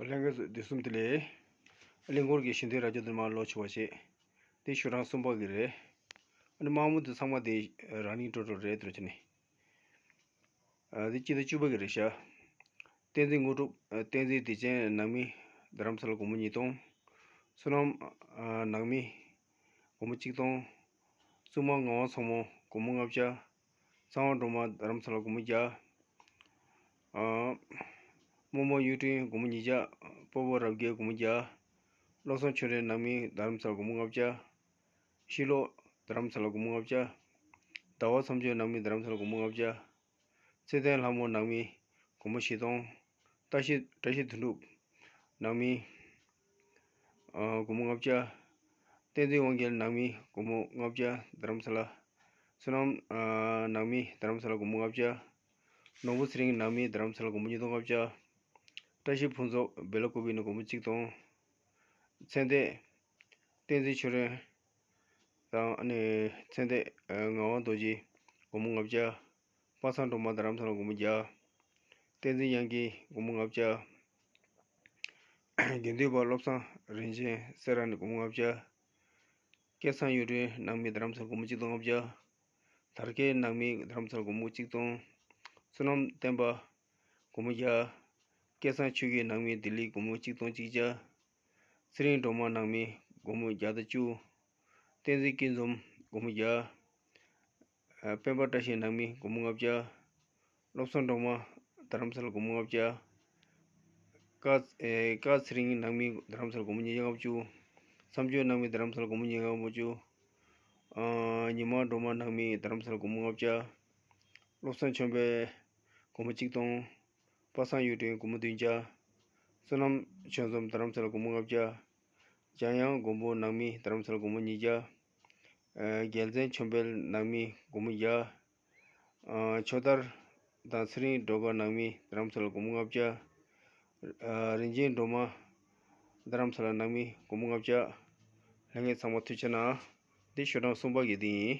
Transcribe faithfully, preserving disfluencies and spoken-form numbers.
ལྷན་རྒྱས་ཚོ་བདེ་གསུམ་བདེ་ལེགས། གླིང་སྐོར་གྱི་ཞི་བདེ་ར་ཅོ་དེ་མ་ལོ་ཆུ་བ་ཆེ། དེ་ཤོག་གྲངས་གསུམ་པ་གི་རེད། ཨ་ནི་དམངས་མི་དེ་ཚང་མ་དེ་རང་ཉིད་སྤྲོ་སྤྲོ་རེད་དེ་ར་ཆ་ནི། ཨ་དེ་སྤྱི་ཟླ་བཅུ་པ་གི་རེད་ཤག་བསྟན་འཛིན་དངོས་གྲུབ། ཨ་བསྟན་འཛིན་བདེ་ཆེན་ནང་མི་རྡ་རམ་ས་ལ་སྒོར་མོ་ཉིས་སྟོང་། བསོད་ནམས་ཨ་ནང་མི་སྒོར་མོ་གཅིག་སྟོང་། བཙུན་མ་ངག་དབང་མཚོ་མོ་སྒོར་མོ་ལྔ་བརྒྱ། ཚངས་དབང་སྒྲོལ་མ་རྡ་རམ་ས་ལ་སྒོར་མོ་བརྒྱ། ཨ། རྨོ་མོ་གཡུ་སྒྲོན་སྒོར་མོ་ཉིས་བརྒྱ། སྤོ་བོ་རབ་རྒྱས་སྒོར་མོ་བརྒྱ། བློ་བཟང་ཆོས་སྒྲོན་ནང་མི་རྡ་རམ་ས་ལ་སྒོར་མོ་ལྔ་བརྒྱ། ཤི་ལོ་རྡ་རམ་ས་ལ་སྒོར་མོ་ལྔ་བརྒྱ། ཟླ་བ་མཚམས་སྦྱོར་ནང་མི་རྡ་རམ་ས་ལ་སྒོར་མོ་ལྔ་བརྒྱ། ཚེ་བརྟན་ལྷ་མོ་ནང་མི་སྒོར་མོ་བཞི་སྟོང་། བཀྲ་ཤིས་བཀྲ་ཤིས་དོན་གྲུབ་ནང་མི་ཨ་སྒོར་མོ་ལྔ་བརྒྱ། བསྟན་འཛིན་དབང་རྒྱལ་ནང་མི་སྒོར་མོ་ལྔ་བརྒྱ་རྡ་རམ་ས་ལ། བསོད་ནམས་ཨ་ནང་མི་རྡ་རམ་ས་ལ་སྒོར་མོ་ལྔ་བརྒྱ། ནོར་བུ་ཚེ་རིང་ནང་མི་རྡ་རམ་ས་ལ་སྒོར་མོ་ཉིས་སྟོང་ལྔ་བརྒྱ། བཀྲ་ཤིས་ཕུན་ཚོགས་སྦེ་ལ་ཀོ་པི་ནས་སྒོར་མོ་གཅིག་སྟོང་། ཚེ་འདས་བསྟན་འཛིན་ཆོས་སྒྲོན་དང་ཨ་ནི་ཚེ་འདས་ཨ་ངག་དབང་རྡོ་རྗེ་སྒོར་མོ་ལྔ་བརྒྱ། པ་སངས་སྒྲོལ་མ་རྡ་རམ་ས་ལ་སྒོར་མོ་བརྒྱ། བསྟན་འཛིན་དབྱངས་སྐྱིད་སྒོར་མོ་ལྔ་བརྒྱ། དགེ་འདུན་པ་བློ་བཟང་རིན་ཆེན་སེ་ར་ནས་སྒོར་མོ་ལྔ་བརྒྱ། སྐལ་བཟང་གཡུ་སྒྲོན་ནང་མི་རྡ་རམ་ས་ལ་སྒོར་མོ་གཅིག་སྟོང་ལྔ་བརྒྱ། དར་རྒྱས་ནང་མི་རྡ་རམ་ས་ལ་སྒོར་མོ་གཅིག་སྟོང་། བསོད་ནམས་བསྟན་པ་སྒོར་མོ་བརྒྱ། སྐལ་བཟང་ཆོས་སྐྱིད་ནང་མི་ལྡི་ལི་སྒོར་མོ་གཅིག་སྟོང་གཅིག་བརྒྱ། ཚེ་རིང་སྒྲོལ་མ་ནང་མི་སྒོར་མོ་བརྒྱ་དང་བཅུ། བསྟན་འཛིན་སྐྱིད་འཛོམས་སྒོར་མོ་བརྒྱ། ཨ་སྤེན་པ་བཀྲ་ཤིས་ནང་མི་སྒོར་མོ་ལྔ་བརྒྱ། བློ་བཟང་སྒྲོལ་མ་རྡ་རམ་ས་ལ་སྒོར་མོ་ལྔ་བརྒྱ། ཀ་ཨེ་ཀ་ཚེ་རིང་ནང་མི་རྡ་རམ་ས་ལ་སྒོར་མོ་ཉིས་བརྒྱ་ལྔ་བཅུ། མཚམས་སྦྱོར་ནང་མི་རྡ་རམ་ས་ལ་སྒོར་མོ་ཉིས་བརྒྱ་ལྔ་བཅུ། ཨ་ཉི་མ་སྒྲོལ་མ་ནང་མི་རྡ་རམ་ས་ལ་སྒོར་མོ་ལྔ་བརྒྱ། བློ་བཟང་ཆོས་འཕེལ་སྒོར་མོ་གཅིག་སྟོང་། པ་སངས་གཡུ་སྒྲོན་སྒོར་མོ་བདུན་བརྒྱ། བསོད་ནམས་ཆོས་འཛོམས་རྡ་རམ་ས་ལ་སྒོར་མོ་ལྔ་བརྒྱ། འཇམ་དབྱངས་མགོན་པོ་ནང་མི་རྡ་རམ་ས་ལ་སྒོར་མོ་ཉིས་བརྒྱ། ཨ་རྒྱལ་མཚན་ཆོས་འཕེལ་ནང་མི་སྒོར་མོ་བརྒྱ། ཨ་ཆོས་དར་དང་ཚེ་རིང་སྒྲོལ་དཀར་ནང་མི་རྡ་རམ་ས་ལ་སྒོར་མོ་ལྔ་བརྒྱ། ཨ་རིན་ཆེན་སྒྲོལ་མ་རྡ་རམ་ས་ལ་ནང་མི་སྒོར་མོ་ལྔ་བརྒྱ། ལྷན་རྒྱས་ཚང་མ་ཐུགས་རྗེ་གནང་། འདི་ཤོག་གྲངས་གསུམ་པ་གི་འདི་ཡིན།